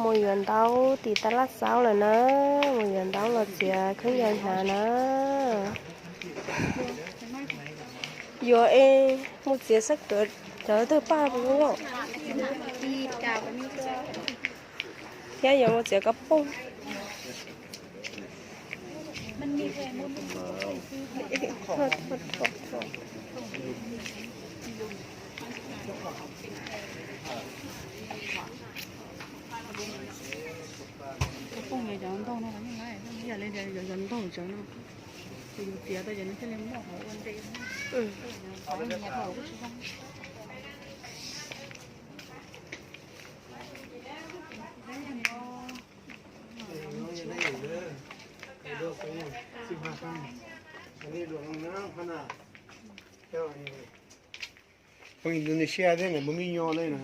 Mus yuav ntaub tim tab laj xaub lawm na, mus yuav ntaub los txiav khaub ncaws hnav na. Yuav es mus txiav xab kawm cov tawg paj puas zoo? Thiab yuav mus txiav kab pooj. Kab pooj yog cov ntaug no, yog li yog ntaug cov no, ces yus txiav tau cov no thiaj li muaj hauv ua ntej. Phooj Indonesia thiab na, muaj me nyuam li na.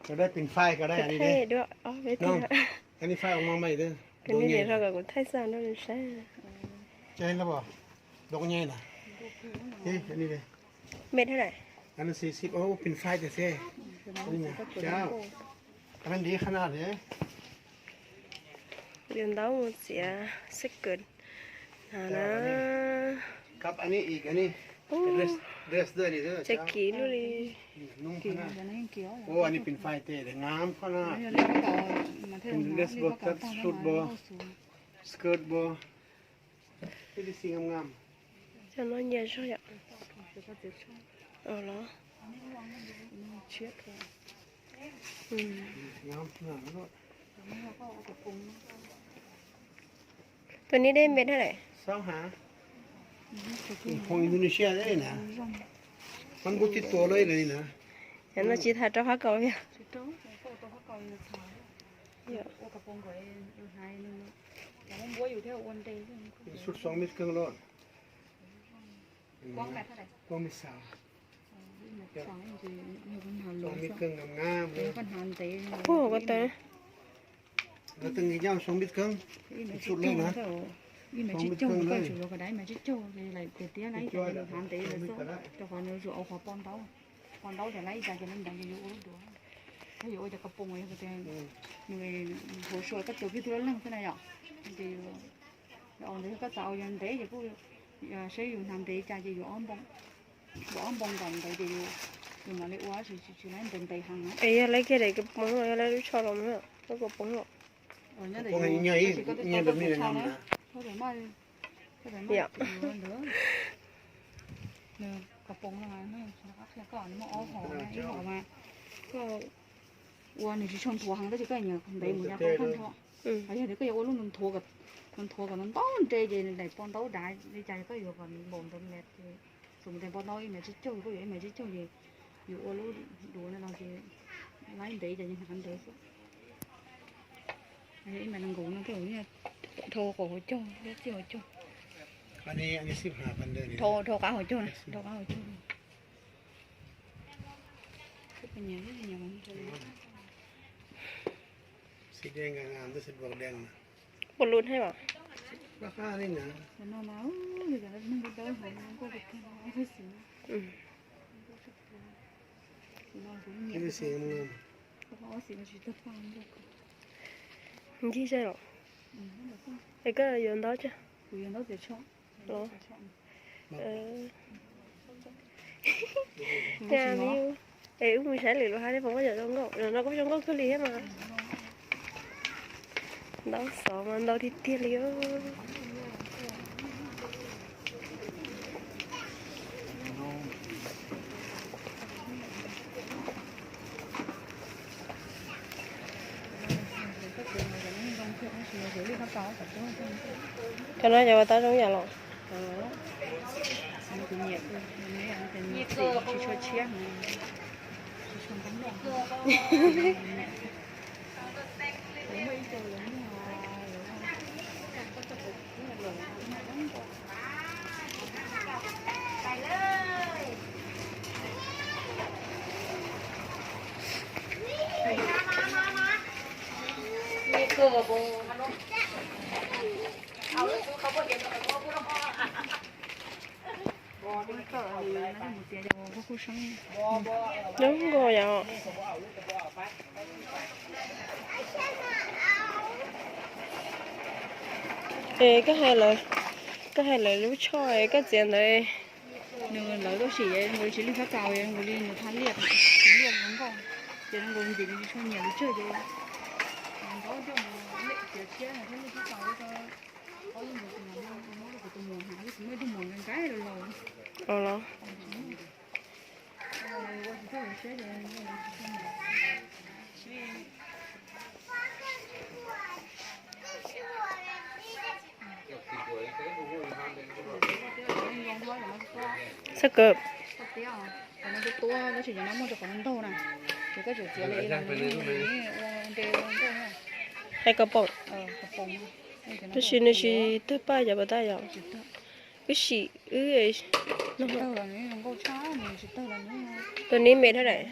Koj dai pin fai, koj dai ani dai. Ani fai ua maj mai dai. Kuv thaij xwb no saib. Dai na. Mej thaj lawm? Pin fai tiag xwb. Yuav ntaub mus txiav xab kawm na. Tsa kiv luaj li. Cov no nyias zog yom. Los. Tus nib deb npe thaj lawm? Phooj Indonesia na. Mab nkuj tib tua lawm na. Yog no tsis tham rau qhov kaus yog. Sub xoom mib keeg los. Xoom mib keeg ngam ngam. Puag koj tes. Lawv teej nyiaj xoom mib keeg. Sub lawm na. Xoom mib keeg lawm. Tias tias lawv hnav ntev lawm xwb, rau qhov nws zuam ua qhov poj ntaub. Poj ntaub ces lawv ib cas ces lawv ntev ces yuav ua lub duav. Yog yuav ua cov kab poom yog tias nws hauv sua koj tua pib tug lab leeg xwb na yom. Ces yus ua ntawd yog koj xav ua yog ntev ces kuj saib yus hnav ntev cas ces yuav ob npoo, yuav ob npoo nkaus ntawd ces yus mam li ua, tsis tsis laib ntev ntev heev na. Es yog laib kiag daim kab poom los yog laib lub tsho los mas, lub kab poom los. Yom. Nws kab poom no mas nws qhia koj nws muaj ob hom na, ib hom mas koj ua nws tsis tshua nthuav heev tab sis koj nyiam ntev mus yog koj koj nrho. Yog tias koj yuav ua lub nws nthuav kom ntau nrhe ces nws daim poj ntaub dav li cas koj yuav kom npaum ntawd lawm ces xum mus daim poj ntaub ib mev tsib caug, koj yuav ib mev tsib caug ces yus ua lub duav no los ces laib ntev ces hnav ntev xwb. Ib mev nees nkaum no tej dhau qaum hauv caug, txij hauv caug, dhau qab hauv caug na, dhau qab hauv caug. Puas lus thiab mas? Ncig zaj los? Es koj yuav ntaub tso los? Es wb mus saib lwm lub hab thiab, pom muaj cov zoo nkauj, no kuj zoo nkauj kawg li thiab mas. Ntaub xov mas ntau tiag tiag li. Cov no yog ua tau zoo yam los? Zoo nkauj yom. Koj hais lawv, koj hais lawv lub choj koj txiav ntawd. Nws lawv tuaj sim nkaus li tsis lwj phab kaus, nkaus li nws tha liaj, tsis liaj zoo nkauj, ces nkaus li ntxim li tsis tshua nyiam li tsawg ces ntaub coj mus txiav tshiab thiab lwj phab kaus rau ob lub ntawd, tus muam hnav, tus muam hnav, tus muam nkauj nkauj los. Xab kawm. Hais kab poom. Tab sis nws tsis tawg paj cov pas tag yom. Wb sim wb, tus nib me thab daim,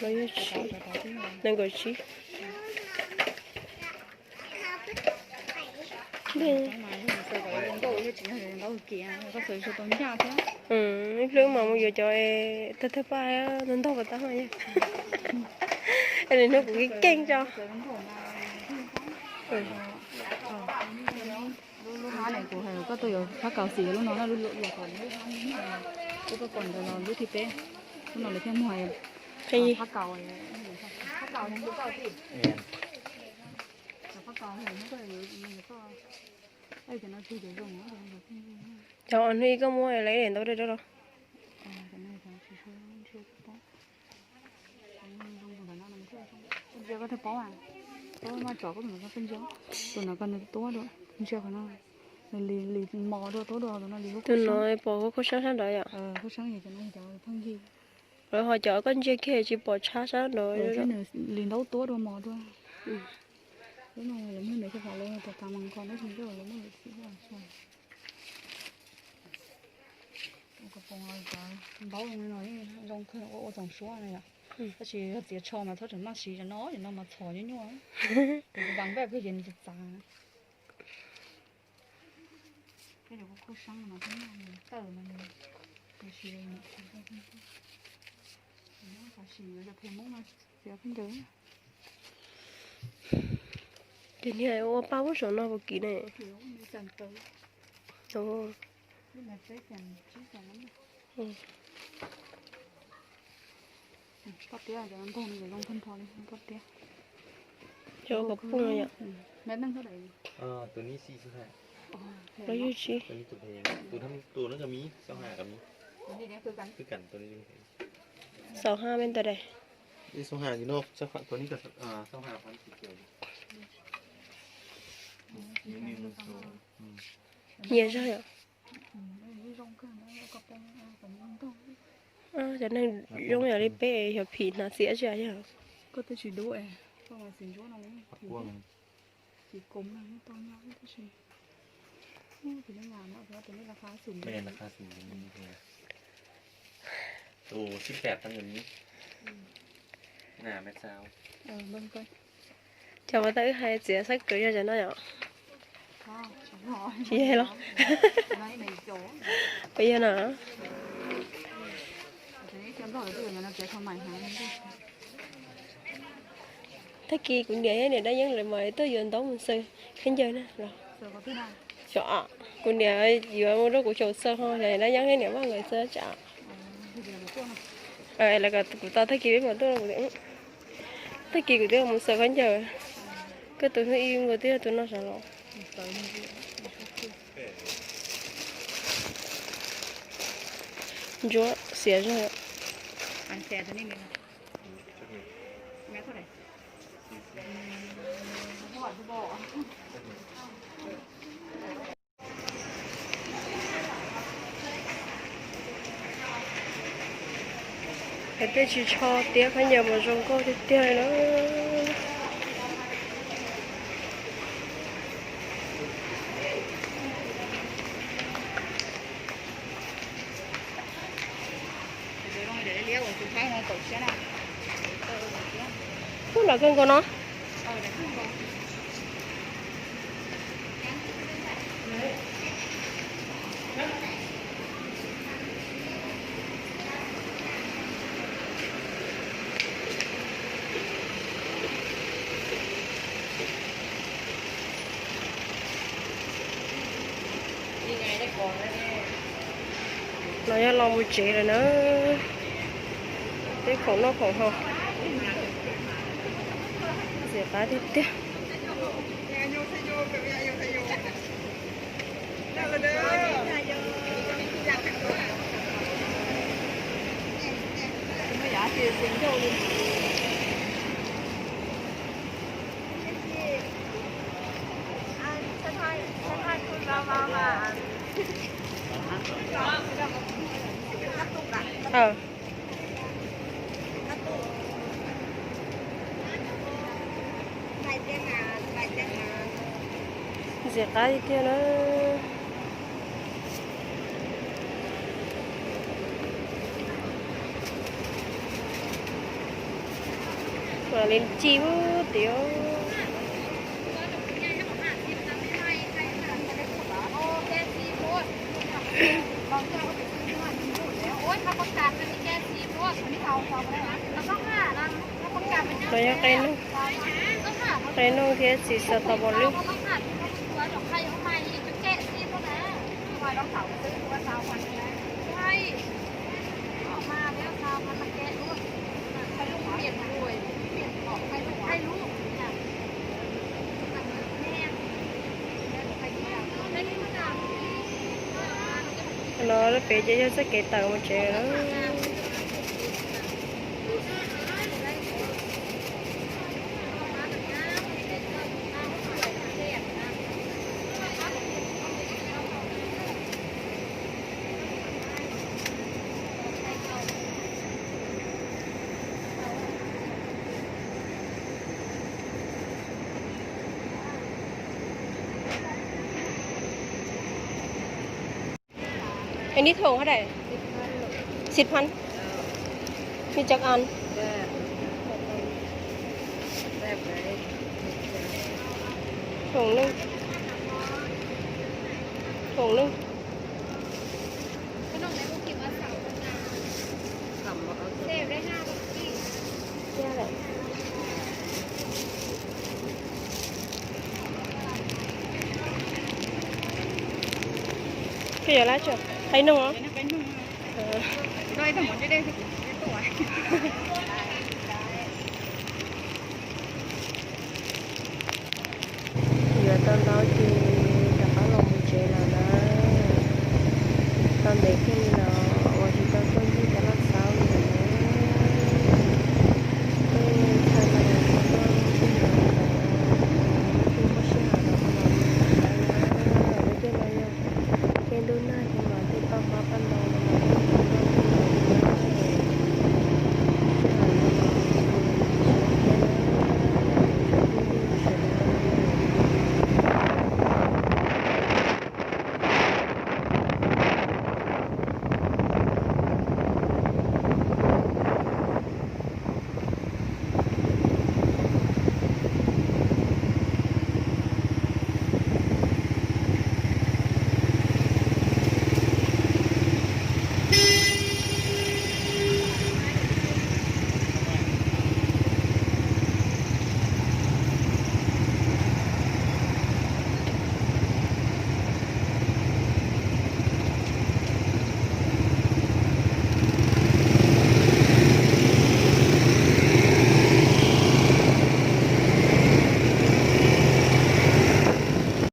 nees nkaum tsib. Ib pliag mas mus yuav cov tawg tawg paj ntau ntau pas tag yog. Hnub kuv keej tso. Lub hab ne, kuv hais koj tuaj yuav phab kaus xim lub no na, lub, lub koj kom ntawd los lub thib peb, lub no lawv thiaj muag phab kaus. Cov hnub ib koj muab lawv ntau rau los. Tus no pom koj khaub sab sab nrad yom. Lawv ho cov koj ntsia kiag tsis pom tshab sab nrad. Li ntaub tuab dua mos dua. Lub no lawv muab nws coj pom lawv tus tas mas nko tab sis lawv muab lawv txiv. Npaub no zoo kawg ua tsoom suab no yom. Tab sis yog txiav tsho mas txhob tseem maj siv cov no, cov no mas txhom nyuaj nyuaj. Tus vas npaj pheej ces nws txav. Peb cov khaub sab no mas pheej noj nws tawm mas nws, nws siv, nws siv cov pheej ntawd. Ces niag ua paj puag saum no puas kim ne? Cov kom puag yom. Tus no yog tsib. Xaum haj me ntawd dais. Nyiam zog yom. Cov neeg zoo yam li peb xyov phim hnav xiav tsi yog. Tus xib peb tam yog ni. Cov uas tau wb hais txiav xab kawm yog cov no yom. Tsis yog los? Puas yog no? Tag kis kuv niam thiab niam dab yeeb lawv mas tuaj yuav ntaub mus xaws khaub ncaws na los. Xyov, kuv niam yuav mus rau kuv xyaum xaws ho niam dab yeeb thiab niam vaj nkawd xaws tsam. Lawv kom kuv tos tag kis peb mam tuaj, tag kis kuv twb mus xaws khaub ncaws. Koj tus hnub ib nkaus twb yog tus no sav los. Ntsuab xiav zog. Hais tias tsis tsho tiab khaub ncaws mas zoo nkauj tiag tiag na. Ub, lawv kawg nkaus no. No yog los mus tsev lawm na. Tej khoom noj khoom haus ntxim qab tiag tiag. Ntxim qab tiag tiag na. Li ci tiag. No yog qe noog, qe noog thiab txiv strawberry. No lub pem ces yog txoj kev tawm mus tsev na. Ann ib thoom hab daim? Xib phab. Nws cov an. Thoom neeg. Thoom neeg. Koj yuav lab tso? Qe noog os.